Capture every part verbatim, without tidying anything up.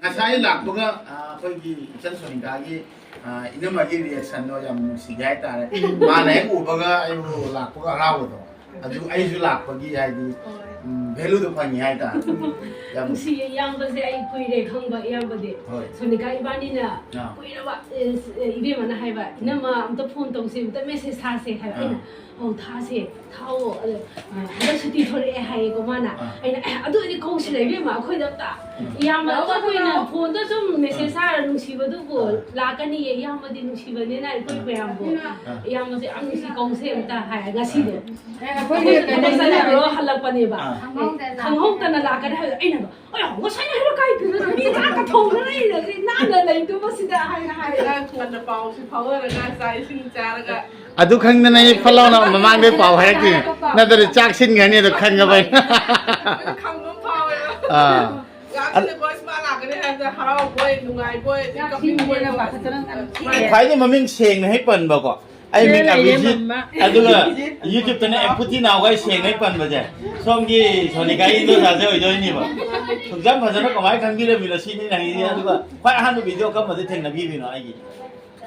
ꯉꯁꯥꯏ ꯂꯥꯛꯄꯒ, ꯑ, ꯑꯩꯈꯣꯏꯒꯤ ꯏꯆꯟ ꯁꯣꯅꯤꯀꯥꯒꯤ, ꯑ, ꯏꯅꯝꯃꯒꯤ reaction ꯗꯣ ꯌꯥꯝ ꯅꯨꯡꯁꯤꯒꯦ ꯍꯥꯏꯇꯥꯔꯦ꯫ ꯃꯥꯅ ꯍꯦꯛ ꯎꯕꯒ ꯑꯩꯕꯨ ꯂꯥꯛꯄꯒ ꯍꯔꯥꯎꯕꯗꯣ, ꯑꯗꯨ ꯑꯩꯁꯨ ꯂꯥꯛꯄꯒꯤ ꯍꯥꯏꯗꯤ, ꯍꯣꯏ꯫ ꯎꯝ, value ꯗꯣ ꯐꯪꯉꯤ ꯍꯥꯏꯇꯥꯔꯦ꯫ ꯌꯥꯝ ꯅꯨꯡꯁꯤꯌꯦ ꯏꯌꯥꯝꯕꯁꯦ, ꯑꯩ ꯀꯨꯏꯔꯦ ꯈꯪꯕ ꯏꯌꯥꯝꯕꯗꯤ꯫ ꯍꯣꯏ꯫ ꯁꯣꯅꯤꯀꯥ ꯏꯕꯥꯅꯤꯅ ꯑꯥ꯫ ꯀꯨꯏꯔꯕ, ꯑꯦ, ꯏꯕꯦꯝꯃꯅ ꯍꯥꯏꯕ, "ꯏꯅꯝꯃ ꯑꯝꯇ phone ꯇꯧꯁꯦ, ꯑꯝꯇ message ꯊꯥꯁꯦ" ꯍꯥꯏꯕ꯫ ꯑꯥ꯫ ꯑꯩꯅ, "ꯑꯧ, ꯊꯥꯁꯦ, ꯊꯥꯎꯑꯣ꯫ ꯑꯗꯣ, ꯑ, ꯍꯟꯗꯛ ꯁꯨꯇꯤ ꯊꯣꯔꯛꯑꯦ ꯍꯥꯏꯌꯦꯀꯣ ꯃꯥꯅ"꯫ ꯑꯥ꯫ ꯑꯩꯅ, "ꯑꯦ, ꯑꯗꯨ ꯑꯣꯏꯗꯤ ꯀꯧꯁꯤꯔ ꯏꯕꯦꯝꯃ ꯑꯩꯈꯣꯏꯗ ꯑꯝꯇ?" ꯎꯝ꯫ ꯏꯌꯥꯝꯕ ꯑꯗꯨ ꯑꯩꯈꯣꯏꯅ phone ꯗ ꯁꯨꯝ message ꯑꯥ꯫ ꯊꯥꯔ ꯅꯨꯡꯁꯤꯕꯗꯨꯕꯨ ꯑꯥ꯫ ꯂꯥꯛꯀꯅꯤꯌꯦ, ꯏꯌꯥꯝꯕꯗꯤ ꯅꯨꯡꯁꯤꯕꯅꯤꯅ ꯑꯩꯈꯣꯏ ꯑꯥ꯫ ꯃꯌꯥꯝꯕꯨ꯫ ꯑꯥ꯫ ꯏꯌꯥꯝꯕꯁꯦ ꯌꯥꯝ ꯅꯨꯡꯁꯤ, ꯀꯧꯁꯦ ꯑꯝꯇ ꯍꯥꯏ ꯉꯁꯤꯗꯣ꯫ ꯑꯥ꯫ ꯑꯦ, ꯑꯩꯈꯣꯏꯒꯤ ꯑꯩꯈꯣꯏ ꯀꯩꯅꯣꯁꯤꯅ ꯆꯠꯂꯨꯔꯣ ꯍꯜꯂꯛꯄꯅꯦꯕ꯫ ꯑꯥ꯫ ꯈꯪꯍꯧꯗꯅ꯫ ꯈꯪꯍꯧꯗꯅ ꯂꯥꯛꯀꯅꯤ ꯍꯥꯏꯕꯗꯣ ꯑꯩꯅ, "ꯑꯌꯥ, ꯉꯁꯥꯏꯅ ꯍꯥꯏꯔꯛ ꯀꯥꯏꯗꯅꯣ? ꯃꯤ ꯆꯥꯛꯀ ꯊꯣꯡꯗꯅ ꯂꯩꯔꯒ ꯅꯥꯟꯅ ꯂꯩꯗꯨꯕꯁꯤꯗ" ꯍꯥꯏꯅ ꯍꯥꯏꯔꯦ꯫ ꯈꯔ ꯉꯟꯅ ꯄꯥꯎꯁꯤ ꯐꯥꯎꯅꯔꯒ ꯆꯥꯛ ꯏꯁꯤꯡ ꯆꯥꯔꯒ꯫ ꯑꯗꯨ ꯈꯪꯗꯅ ꯑꯩ ꯐꯠ ꯂꯥꯎꯅ ꯃꯃꯥꯡꯗꯩ ꯄꯥꯎ ꯍꯥꯏꯔꯛꯇꯦ꯫ ꯅꯠꯇ꯭ꯔꯗꯤ ꯆꯥꯛ ꯁꯤꯟꯒ꯭ꯔꯅꯤ ꯑꯗꯣ ꯈꯪꯉꯕ ꯑꯩꯅ꯫ ꯑꯩꯈꯣꯏꯗꯤ ꯈꯪꯕ ꯑꯃ ꯐꯥꯎꯋꯦꯕ꯫ ꯑꯥ꯫ ꯉꯥꯛꯇꯅꯦ ꯀꯣ ꯁꯤꯃ ꯂꯥꯛꯀꯅꯤ ꯍꯥꯏꯕꯗ ꯍꯔꯥꯎꯕꯣꯏ, ꯅꯨꯡꯉꯥꯏꯕꯣꯏ, ꯆꯥꯛ ꯀꯞꯅꯤꯡꯕꯣꯏ ꯁꯤꯟꯒꯦꯅ ꯄꯥꯈꯠꯇꯅ ꯌꯥꯝ ꯊꯤꯌꯦ꯫ ꯈ꯭ꯋꯥꯏꯗꯒꯤ ꯃꯃꯤꯡ ꯁꯦꯡꯅ ꯍꯦꯛ ꯄꯟꯕꯀꯣ꯫ ꯑꯩ ꯃꯤꯡ ꯂꯩꯔꯦ, ꯑꯕꯤꯖꯤꯠ, ꯃꯝꯃ꯫ ꯑꯗꯨꯒ YouTube ꯇꯅ ꯑꯦꯐꯨꯇꯤ ꯅꯥꯎꯒꯥꯏ ꯁꯦꯡꯅ ꯍꯦꯛ ꯄꯟꯕꯁꯦ꯫ ꯁꯣꯝꯒꯤ ꯁꯣꯅꯤꯀꯥꯒꯤ ꯏꯟꯗꯣꯆꯥꯁꯦ ꯑꯣꯏꯗꯣꯏꯅꯦꯕ꯫ ꯁꯨꯝꯖꯝ ꯐꯖꯅ ꯀꯃꯥꯏꯅ ꯈꯪꯕꯤꯔꯝꯃꯤꯅꯣ ꯁꯤꯅꯤ ꯑꯩꯅ ꯍꯪꯉꯤꯁꯦ꯫ ꯑꯗꯨꯒ ꯈ꯭ꯋꯥꯏ ꯑꯍꯥꯟꯕ video ꯀꯔꯝꯕꯗ ꯊꯦꯡꯅꯕꯤꯔꯤꯅꯣ ꯑꯩꯒꯤ?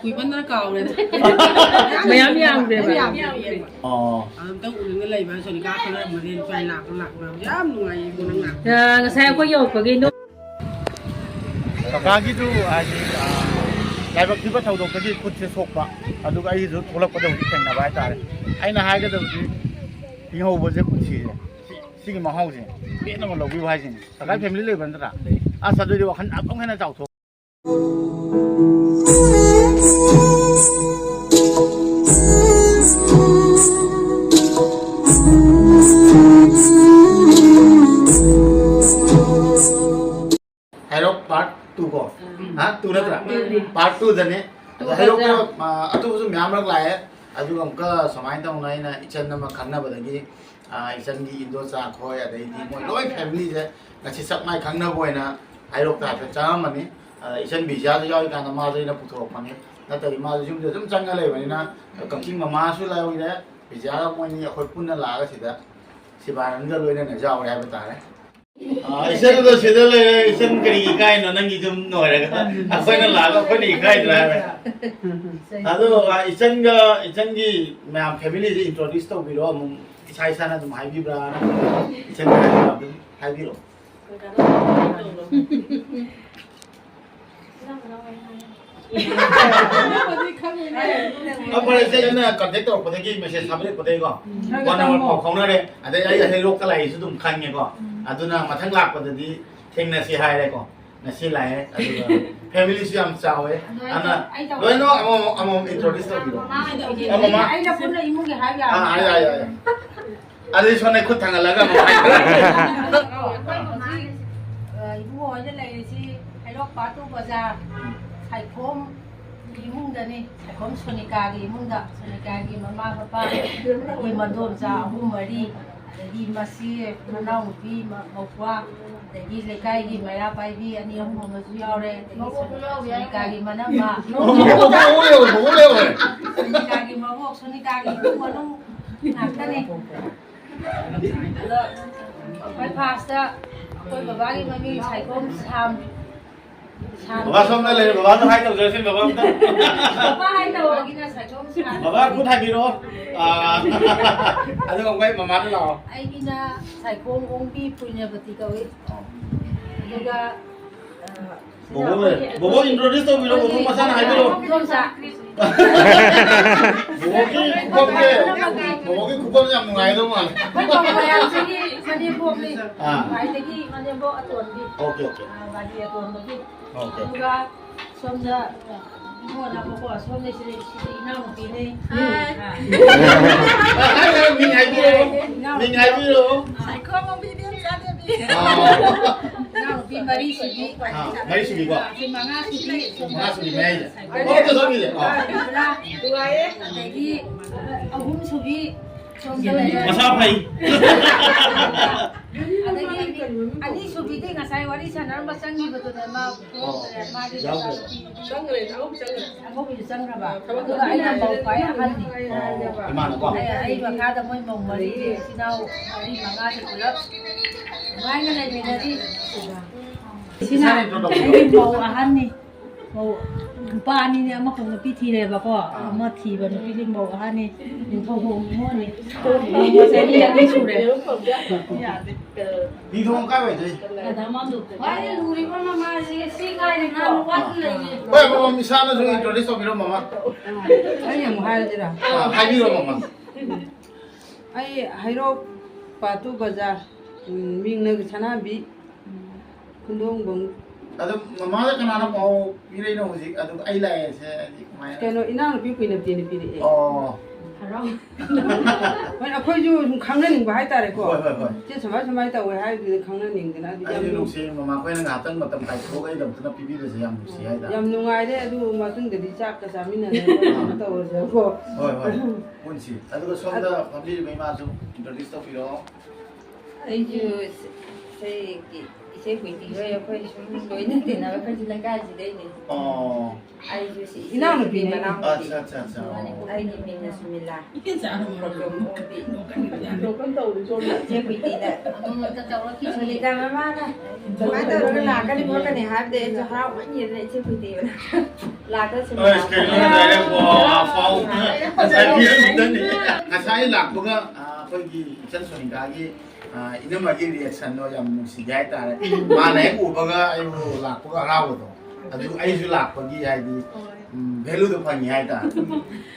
ꯀꯨꯏꯃꯟꯗꯅ ꯀꯥꯎꯔꯦꯗ꯫ ꯃꯌꯥꯝ ꯌꯥꯝꯈ꯭ꯔꯦꯕ꯫ ꯃꯌꯥꯝ ꯌꯥꯝꯈ꯭ꯔꯦꯕ꯫ ꯑꯣ꯫ ꯑꯗꯨꯝꯇꯪ ꯎꯅꯤꯡꯅ ꯂꯩꯕ ꯁꯣꯅꯤꯀꯥ ꯈꯪꯅꯔꯝꯕꯗꯤ ꯂꯨꯄꯥ ꯂꯥꯛ ꯂꯥꯛ ꯌꯥꯝ ꯅꯨꯡꯉꯥꯏꯌꯦ ꯅꯪ ꯂꯥꯛꯄ꯫ ꯑ, ꯉꯁꯥꯏ ꯑꯩꯈꯣꯏ ꯌꯧꯔꯛꯄꯒꯤ ꯅꯣ-, ꯀꯀꯥꯒꯤꯁꯨ ꯍꯥꯏꯗꯤ, ꯑ, ꯂꯥꯏꯕꯛ ꯊꯤꯕ ꯊꯧꯗꯣꯛꯇꯒꯤ ꯈꯨꯠꯁꯦ ꯁꯣꯛꯄ, ꯑꯗꯨꯒ ꯑꯩꯒꯤꯁꯨ ꯊꯣꯛꯂꯛꯄꯗ ꯍꯧꯖꯤꯛ ꯊꯦꯡꯅꯕ ꯍꯥꯏꯇꯥꯔꯦ꯫ ꯑꯩꯅ ꯍꯥꯏꯒꯗꯕꯗꯤ ꯏꯍꯧꯕꯁꯦ ꯄꯨꯟꯁꯤꯁꯦ꯫ ꯁꯤ-, ꯁꯤꯒꯤ ꯃꯍꯥꯎꯁꯦ ꯄꯦꯟꯅ ꯑꯃ ꯂꯧꯕꯤꯌꯨ ꯍꯥꯏꯁꯤꯅꯤ꯫ ꯀꯀꯥ family ꯂꯩꯕ ꯅꯠꯇ꯭ꯔꯥ? ꯑꯁ, ꯑꯗꯨꯗꯤ ꯋꯥꯈꯜ ꯑꯃꯨꯛ ꯍꯦꯟꯅ ꯆꯥꯎꯊꯣꯛ ꯍꯩꯔꯣꯛ part two ꯀꯣ? ꯎꯝ꯫ ꯍꯥ? Two ꯅꯠꯇ꯭ꯔꯥ? Two ꯅꯤ꯫ Part two ꯗꯅꯦ꯫ Two ꯑꯗꯣ ꯍꯩꯔꯣꯛꯇ, ꯈꯛꯇ꯫ ꯑ, ꯑꯇꯣꯞꯄꯁꯨ ꯃꯌꯥꯝ ꯂꯛ ꯂꯥꯛꯑꯦ꯫ ꯑꯗꯨꯒ ꯑꯃꯨꯛꯀ ꯁꯨꯃꯥꯏꯅ ꯇꯧꯅ ꯑꯩꯅ ꯏꯆꯟ ꯑꯃ ꯈꯪꯅꯕꯗꯒꯤ, ꯑ, ꯏꯆꯟꯒꯤ ꯏꯟꯗꯣꯆꯥ ꯈꯣꯏ, ꯑꯗꯩꯗꯤ ꯃꯣꯏ ꯂꯣꯏ family ꯁꯦ ꯉꯁꯤ ꯁꯛ ꯃꯥꯏ ꯈꯪꯅꯕ ꯑꯣꯏꯅ ꯍꯩꯔꯣꯛꯇ ꯍꯥꯏꯐꯦꯠ ꯆꯪꯉꯝꯕꯅꯤ꯫ ꯑꯗ ꯏꯆꯟ ꯕꯤꯖꯤꯌꯥꯁꯨ ꯌꯥꯎꯔꯤꯀꯥꯟꯗ ꯃꯥꯁꯨ ꯑꯩꯅ ꯄꯨꯊꯣꯔꯛꯄꯅꯤ꯫ ꯅꯠꯇ꯭ꯔꯗꯤ ꯃꯥꯁꯨ ꯌꯨꯝꯗ ꯑꯗꯨꯝ ꯆꯪꯉ ꯂꯩꯕꯅꯤꯅ ꯀꯛꯆꯤꯡ ꯃꯃꯥꯁꯨ ꯂꯩꯔꯦ, ꯕꯤꯖꯤꯌꯥꯒ ꯃꯣꯏꯅꯤ ꯑꯩꯈꯣꯏ ꯄꯨꯟꯅ ꯂꯥꯛꯑꯒ ꯁꯤꯗ ꯁꯤꯕꯥꯅꯟꯗꯒ ꯂꯣꯏꯅꯅ ꯌꯥꯎꯔꯦ ꯍꯥꯏꯕ ꯇꯥꯔꯦ꯫ ꯑꯥ, ꯏꯆꯟꯗꯣ ꯁꯤꯗ ꯂꯩꯔꯦ, ꯏꯆꯟ ꯀꯔꯤ ꯏꯀꯥꯏꯅꯣ? ꯅꯪꯒꯤ ꯌꯨꯝ ꯑꯣꯏꯔꯒ ꯑꯩꯈꯣꯏꯅ ꯂꯥꯛꯑꯒ ꯑꯩꯈꯣꯏꯅ ꯏꯀꯥꯏꯗ꯭ꯔꯥ ꯍꯥꯏꯔꯒ꯫ ꯑꯗꯣ, ꯑꯥ, ꯏꯆꯟꯒ, ꯏꯆꯟꯒꯤ ꯃꯌꯥꯝ ꯐꯦꯃꯤꯂꯤꯁꯦ ꯏꯟꯇ꯭ꯔꯣꯗ꯭ꯌꯨꯁ ꯇꯧꯕꯤꯔꯣ, ꯑꯃꯨꯛ ꯏꯁꯥ ꯏꯁꯥꯅ ꯑꯗꯨꯝ ꯍꯥꯏꯕꯤꯕ꯭ꯔꯥ, ꯅꯠꯇ꯭ꯔꯒ ꯏꯆꯟ ꯍꯥꯏꯕ꯭ꯔꯥ ꯑꯗꯨꯝ ꯍꯥꯏꯕꯤꯔꯣ꯫ ꯑ, ꯐꯔꯦ, ꯏꯆꯦ, ꯑꯩꯅ ꯀꯟꯇꯦꯛ ꯇꯧꯔꯛꯄꯗꯒꯤ, ꯃꯦꯁꯦꯖ ꯊꯥꯕꯤꯔꯛꯄꯗꯒꯤꯀꯣ, ꯐꯣꯟ ꯅꯝꯕꯔ ꯄꯥꯎ ꯐꯥꯎꯅꯔꯦ꯫ ꯑꯗꯩ ꯑꯩ ꯍꯩꯔꯣꯛꯇ ꯂꯥꯛꯏꯁꯨ ꯑꯗꯨꯝ ꯈꯪꯉꯦꯀꯣ꯫ ꯑꯗꯨꯅ ꯃꯊꯪ ꯂꯥꯛꯄꯗꯗꯤ ꯊꯦꯡꯅꯁꯤ ꯍꯥꯏꯔꯦꯀꯣ꯫ ꯉꯁꯤ ꯂꯥꯛꯑꯦ, ꯑꯗꯨꯒ ꯐꯦꯃꯤꯂꯤꯁꯨ ꯌꯥꯝ ꯆꯥꯎꯋꯦ꯫ ꯑꯗꯣ ꯑꯩ ꯑꯗꯨꯅ ꯑꯩ ꯇꯧꯒꯦ꯫ ꯂꯣꯏꯅꯃꯛ ꯑꯃꯃꯝ, ꯑꯃꯃꯝ ꯏꯟꯇ꯭ꯔꯣꯗ꯭ꯌꯨꯁ ꯇꯧꯕꯤꯔꯣ꯫ ꯃꯥ ꯍꯥꯏꯗꯣꯛꯀꯦ꯫ ꯑꯃꯃꯝ꯫ ꯑꯩꯅ ꯄꯨꯟꯅ ꯏꯃꯨꯡꯒꯤ ꯍꯥꯏꯕ ꯑꯥ, ꯌꯥꯔꯅꯤ꯫ ꯌꯥꯏ, ꯌꯥꯏ, ꯌꯥꯏ, ꯌꯥꯏ꯫ ꯑꯗꯨꯗꯤ ꯁꯣꯝꯗ ꯈꯨꯠ ꯊꯥꯡꯒꯠꯂꯒ ꯑꯃꯨꯛ ꯍꯥꯏꯕꯤꯔꯣ꯫ ꯑꯩꯈꯣꯏ ꯍꯧꯖꯤꯛ, ꯑ, ꯏꯕꯨꯡꯉꯣ ꯍꯣꯏꯗ ꯂꯩꯔꯤꯁꯤ ꯍꯩꯔꯣꯛ ꯄꯥꯠꯇꯨ ꯕꯖꯥꯔ, ꯁꯥꯏꯈꯣꯝ ꯏꯃꯨꯡꯗꯅꯤ꯫ ꯁꯥꯏꯈꯣꯝ ꯁꯣꯅꯤꯀꯥꯒꯤ ꯏꯃꯨꯡꯗ, ꯁꯣꯅꯤꯀꯥꯒꯤ ꯃꯃꯥ ꯃꯄꯥ, ꯑꯩꯈꯣꯏ ꯃꯗꯣꯝꯆꯥ ꯑꯍꯨꯝ ꯃꯔꯤ, ꯑꯗꯒꯤ ꯃꯆꯦ, ꯃꯅꯥꯎꯅꯨꯄꯤ, ꯃ-, ꯃꯧꯄ꯭ꯋꯥ, ꯑꯗꯒꯤ ꯂꯩꯀꯥꯏꯒꯤ ꯃꯩꯔꯥ ꯄꯥꯏꯕꯤ ꯑꯅꯤ ꯑꯍꯨꯝ ꯑꯃꯁꯨ ꯌꯥꯎꯔꯦ, ꯑꯗꯒꯤ ꯁꯣꯅꯤꯀꯥꯒꯤ ꯃꯅꯝꯃ, ꯃꯕꯣꯛ ꯂꯩꯍꯧꯔꯦ, ꯃꯕꯣꯛ ꯂꯩꯍꯧꯔꯦ꯫ ꯁꯣꯅꯤꯀꯥꯒꯤ ꯃꯕꯣꯛ, ꯁꯣꯅꯤꯀꯥꯒꯤ ꯏꯃꯨꯡ ꯃꯅꯨꯡ ꯉꯥꯛꯇꯅꯤ꯫ ꯑꯗꯣ ꯈ꯭ꯋꯥꯏ ꯐꯥꯔꯁꯇ ꯑꯩꯈꯣꯏ ꯕꯕꯥꯒꯤ ꯃꯃꯤꯡ ꯁꯥꯏꯈꯣꯝ ꯁꯥꯝ꯫ ꯁꯥꯝ꯫ ꯕꯕꯥ ꯁꯣꯝꯗ ꯂꯩꯔꯦ, ꯕꯕꯥꯗꯣ ꯍꯥꯏ ꯇꯧꯖꯔꯁꯤꯅꯦ, ꯕꯕꯥ ꯑꯝꯇ꯫ ꯕꯕꯥ ꯍꯥꯏ ꯇꯧꯔꯒꯤꯅ ꯁꯥꯏꯈꯣꯝ ꯁꯥꯝ꯫ ꯕꯕꯥ ꯈꯨꯠ ꯍꯥꯏꯕꯤꯔꯛꯑꯣ꯫ ꯑꯥ, ꯑꯗꯨꯒ ꯑꯩꯈꯣꯏ ꯃꯃꯥꯗ ꯂꯥꯛꯑꯣ꯫ ꯑꯩꯒꯤꯅ ꯁꯥꯏꯈꯣꯝ ꯑꯣꯡꯕꯤ ꯄꯨꯔꯅꯕꯇꯤ ꯀꯧꯏ꯫ ꯑꯗꯨꯒ, ꯑ, ꯕꯣꯕꯣ ꯂꯩ꯫ ꯕꯣꯕꯣ introduce ꯇꯧꯕꯤꯔꯣ, ꯕꯣꯕꯣ ꯃꯁꯥꯅ ꯍꯥꯏꯕꯤꯔꯣ꯫ ꯏꯗꯣꯝꯆꯥ꯫ ꯕꯣꯕꯣꯒꯤ ꯈꯨꯕꯝꯁꯦ, ꯕꯣꯕꯣꯒꯤ ꯈꯨꯕꯝꯁꯦ ꯌꯥꯝ ꯅꯨꯡꯉꯥꯏꯗꯧ ꯃꯥꯜꯂꯦ꯫ ꯑꯩꯈꯣꯏ ꯃꯌꯥꯝꯁꯤꯒꯤ ꯃꯅꯦꯝꯕꯣꯛꯅꯤ꯫ ꯑꯥ꯫ ꯈ꯭ꯋꯥꯏꯗꯒꯤ ꯃꯅꯦꯝꯕꯣꯛ ꯑꯇꯣꯟꯕꯤ꯫ Okay, okay꯫ ꯑꯥ, ꯒꯥꯔꯤ ꯑꯇꯣꯟꯕꯒꯤ꯫ Okay꯫ ꯑꯗꯨꯒ ꯁꯣꯝꯗ ꯏꯃꯣꯟ ꯑꯃꯀꯣ, ꯁꯣꯝꯗ ꯁꯤꯗꯤ, ꯁꯤꯗꯤ ꯏꯅꯥꯎꯅꯨꯄꯤꯅꯤ꯫ Hi꯫ ꯑꯥ꯫ ꯃꯤꯡ ꯍꯥꯏꯕꯤꯔꯣ꯫ ꯏꯅꯥꯎꯅꯨꯄꯤ꯫ ꯃꯤꯡ ꯍꯥꯏꯕꯤꯔꯣ꯫ ꯁꯥꯏꯈꯣꯝ ꯑꯣꯡꯕꯤ ꯏꯕꯦꯝꯆꯥ ꯗꯦꯕꯤ꯫ ꯑꯥ꯫ ꯏꯅꯥꯎꯅꯨꯄꯤ ꯃꯔꯤꯁꯨꯕꯤ꯫ ꯑꯥ, ꯃꯔꯤꯁꯨꯕꯤꯀꯣ꯫ ꯑꯩꯈꯣꯏ ꯃꯉꯥꯁꯨꯕꯤ꯫ ꯃꯉꯥꯁꯨꯕꯤ ꯃꯌꯥꯏꯁꯦ꯫ ꯑꯣ, ꯇꯣ, ꯇꯣ, ꯇꯣ, ꯑꯣ꯫ ꯅꯨꯡꯉꯥꯏꯌꯦ꯫ ꯑꯗꯒꯤ ꯑꯍꯨꯝꯁꯨꯕꯤ ꯃꯁꯥ ꯐꯩ꯫ ꯑꯗꯒꯤ ꯑꯅꯤꯁꯨꯕꯤꯗꯤ ꯉꯁꯥꯏ ꯋꯥꯔꯤ ꯁꯥꯟꯅꯔꯝꯕ ꯆꯪꯈꯤꯕꯗꯨꯅꯦ, ꯃꯥ ꯊꯣꯛꯇ꯭ꯔꯦ, ꯃꯥꯗꯤ ꯌꯥꯎꯈ꯭ꯔꯦ꯫ ꯆꯪꯈ꯭ꯔꯦ, ꯊꯕꯛ ꯆꯪꯈ꯭ꯔꯦ꯫ ꯑꯉꯧꯕꯤꯁꯨ ꯆꯪꯈ꯭ꯔꯕ? ꯊꯕꯛ ꯑꯗꯨꯒ ꯑꯩꯅ ꯃꯧ ꯈ꯭ꯋꯥꯏ ꯑꯍꯟꯅꯤ꯫ ꯑꯣ, ꯏꯃꯥꯅꯀꯣ? ꯑꯩ, ꯑꯩ ꯃꯈꯥꯗ ꯃꯣꯏ ꯃꯧ ꯃꯔꯤꯁꯦ, ꯏꯆꯤꯟ ꯏꯅꯥꯎ ꯃꯔꯤ ꯃꯉꯥꯁꯦ ꯄꯨꯂꯞ ꯅꯨꯡꯉꯥꯏꯅ ꯂꯩꯃꯤꯟꯅꯔꯤ꯫ ꯁꯤꯅ ꯏꯁꯥꯅ intro ꯇꯧꯕꯤꯔꯣ꯫ ꯑꯩꯒꯤ ꯃꯧ ꯑꯍꯟꯅꯤ꯫ ꯃꯧ ꯅꯨꯄꯥ ꯑꯅꯤꯅꯦ, ꯑꯃꯈꯛ ꯅꯨꯄꯤ ꯊꯤꯔꯦꯕꯀꯣ꯫ ꯑꯥ꯫ ꯑꯃ ꯊꯤꯕ ꯅꯨꯄꯤꯁꯦ ꯃꯧ ꯑꯍꯟꯅꯤ꯫ ꯅꯤꯡꯊꯧ ꯈꯣꯡ ꯅꯤꯉꯣꯜꯅꯤ꯫ ꯃꯧ ꯆꯍꯤ ꯑꯅꯤ ꯁꯨꯔꯦ꯫ ꯌꯥꯗꯦ꯫ ꯅꯤꯡꯊꯧ ꯀꯥꯏ ꯑꯣꯏꯗꯣꯏ? ꯈ꯭ꯋꯥꯏꯗꯒꯤ ꯂꯨꯔꯤꯕ ꯃꯃꯥꯁꯦ ꯁꯤ ꯉꯥꯏꯔꯦ, ꯉꯥ ꯋꯥꯠꯅ ꯂꯩꯌꯦ꯫ ꯍꯣꯏ, ꯑꯃꯃꯝ ꯏꯁꯥꯅꯁꯨ introduce ꯇꯧꯕꯤꯔꯣ, ꯃꯃꯥ꯫ ꯑꯩ ꯑꯃꯨꯛ ꯍꯥꯏꯔꯁꯤꯔꯥ? ꯑꯥ, ꯍꯥꯏꯕꯤꯔꯣ, ꯃꯃꯥ꯫ ꯑꯩ ꯍꯩꯔꯣꯛ ꯄꯥꯇꯨ ꯕꯖꯥꯔ, ꯎꯝ, ꯃꯤꯡꯅ ꯁꯅꯥꯝꯕꯤ꯫ ꯈꯨꯟꯗꯣꯡꯕꯝ꯫ ꯑꯗꯨ ꯃꯃꯥꯗ ꯀꯅꯥꯅ ꯄꯥꯎ ꯄꯤꯔꯛꯏꯅꯣ ꯍꯧꯖꯤꯛ? ꯑꯗꯨ ꯑꯩ ꯂꯥꯛꯑꯦꯁꯦ ꯍꯥꯏꯗꯤ ꯀꯃꯥꯏꯅ? ꯀꯩꯅꯣ, ꯏꯅꯥꯎꯅꯨꯄꯤ ꯀꯨꯏꯅ ꯄꯤꯅ ꯄꯤꯔꯛꯑꯦ꯫ ꯑꯣ꯫ ꯍꯔꯥꯎ꯫ ꯍꯣꯏ, ꯑꯩꯈꯣꯏꯁꯨ ꯁꯨꯝ ꯈꯪꯅꯅꯤꯡꯕ ꯍꯥꯏꯇꯥꯔꯦꯀꯣ꯫ ꯍꯣꯏ, ꯍꯣꯏ, ꯍꯣꯏ꯫ ꯆꯦ ꯁꯨꯃꯥꯏ ꯁꯨꯃꯥꯏ ꯇꯧꯋꯦ ꯍꯥꯏꯕꯗꯨꯗ ꯈꯪꯅꯅꯤꯡꯗꯅ ꯑꯗꯨ ꯌꯥꯝ ꯑꯩꯁꯨ ꯅꯨꯡ- ꯅꯨꯡꯁꯤ, ꯃꯃꯥ ꯈꯣꯏꯅ ꯉꯥꯏꯍꯥꯛꯇꯪ ꯃꯇꯝ ꯀꯥꯏꯊꯣꯛꯑꯒ ꯑꯩꯗꯃꯛꯇꯅ ꯄꯤꯕꯤꯕꯁꯦ ꯌꯥꯝ ꯅꯨꯡꯁꯤ ꯍꯥꯏꯇꯥꯔꯦ꯫ ꯌꯥꯝ ꯅꯨꯡꯉꯥꯏꯔꯦ꯫ ꯑꯗꯨ ꯃꯇꯨꯡꯗꯗꯤ ꯆꯥꯛꯀ ꯆꯥꯃꯤꯟꯅꯗꯅ ꯀꯩꯅꯣ ꯇꯧꯔꯁꯦꯀꯣ꯫ ꯍꯣꯏ, ꯍꯣꯏ꯫ ꯄꯨꯟꯁꯤ꯫ ꯑꯗꯨꯒ ꯁꯣꯝꯗ ꯐꯝꯕꯤꯔꯤꯕ ꯏꯃꯥꯁꯨ introduce ꯇꯧꯕꯤꯔꯛꯑꯣ꯫ ꯑꯩꯁꯨ ꯏꯆꯦꯒꯤ, ꯏꯆꯦ ꯀꯨꯏꯇꯤ ꯍꯣꯏ ꯑꯩꯈꯣꯏ ꯁꯨꯝ ꯂꯣꯏꯅ ꯇꯤꯟꯅꯕ ꯑꯩꯈꯣꯏꯁꯨ ꯂꯩꯀꯥꯏꯁꯤꯗꯩꯅꯦ꯫ ꯑꯣ꯫ ꯑꯩꯁꯨ ꯁꯤ ꯏꯅꯥꯎꯅꯨꯄꯤꯅꯦ꯫ ꯏꯆꯦꯒꯤ ꯃꯅꯥꯎꯅꯨꯄꯤ꯫ ꯑꯠꯆꯥ, ꯑꯠꯆꯥ, ꯑꯠꯆꯥ, ꯑꯣ꯫ ꯑꯩꯒꯤ ꯃꯤꯡꯅ ꯁꯨꯃꯤꯂꯥ꯫ ꯇꯣꯝꯕꯤ꯫ ꯏꯆꯦ ꯀꯨꯏꯇꯤꯅ꯫ ꯁꯨꯅꯤꯇꯥ ꯃꯃꯥꯅ ꯁꯨꯃꯥꯏꯅ ꯇꯧꯔꯒ ꯂꯥꯛꯀꯅꯤ ꯈꯣꯠꯀꯅꯤ ꯍꯥꯏꯕꯗꯤ ꯑꯩꯁꯨ ꯍꯔꯥꯎꯃꯟꯒꯤꯗꯅ ꯏꯆꯦ ꯀꯨꯏꯇꯤ ꯃꯅꯥꯛꯇ ꯂꯥꯛꯇ ꯁꯨꯃꯤꯂꯥ꯫ ꯑꯁ, ꯀꯩꯅꯣ ꯍꯥꯏꯔꯦꯀꯣ, ꯑꯐꯥꯎ ꯉꯁꯥꯏ ꯄꯤꯔꯝꯃꯤꯗꯨꯅꯤ꯫ ꯉꯁꯥꯏ ꯂꯥꯛꯄꯒ, ꯑ, ꯑꯩꯈꯣꯏꯒꯤ ꯏꯆꯟ ꯁꯣꯅꯤꯀꯥꯒꯤ ꯑ, ꯏꯅꯝꯃꯒꯤ reaction ꯗꯣ ꯌꯥꯝ ꯅꯨꯡꯁꯤꯒꯦ ꯍꯥꯏꯇꯥꯔꯦ꯫ ꯃꯥꯅ ꯍꯦꯛ ꯎꯕꯒ ꯑꯩꯕꯨ ꯂꯥꯛꯄꯒ ꯍꯔꯥꯎꯕꯗꯣ꯫ ꯑꯗꯨ ꯑꯩꯁꯨ ꯂꯥꯛꯄꯒꯤ ꯍꯥꯏꯗꯤ, ꯍꯣꯏ꯫ ꯎꯝ, value ꯗꯣ ꯐꯪꯉꯤ ꯍꯥꯏꯇꯥꯔꯦ꯫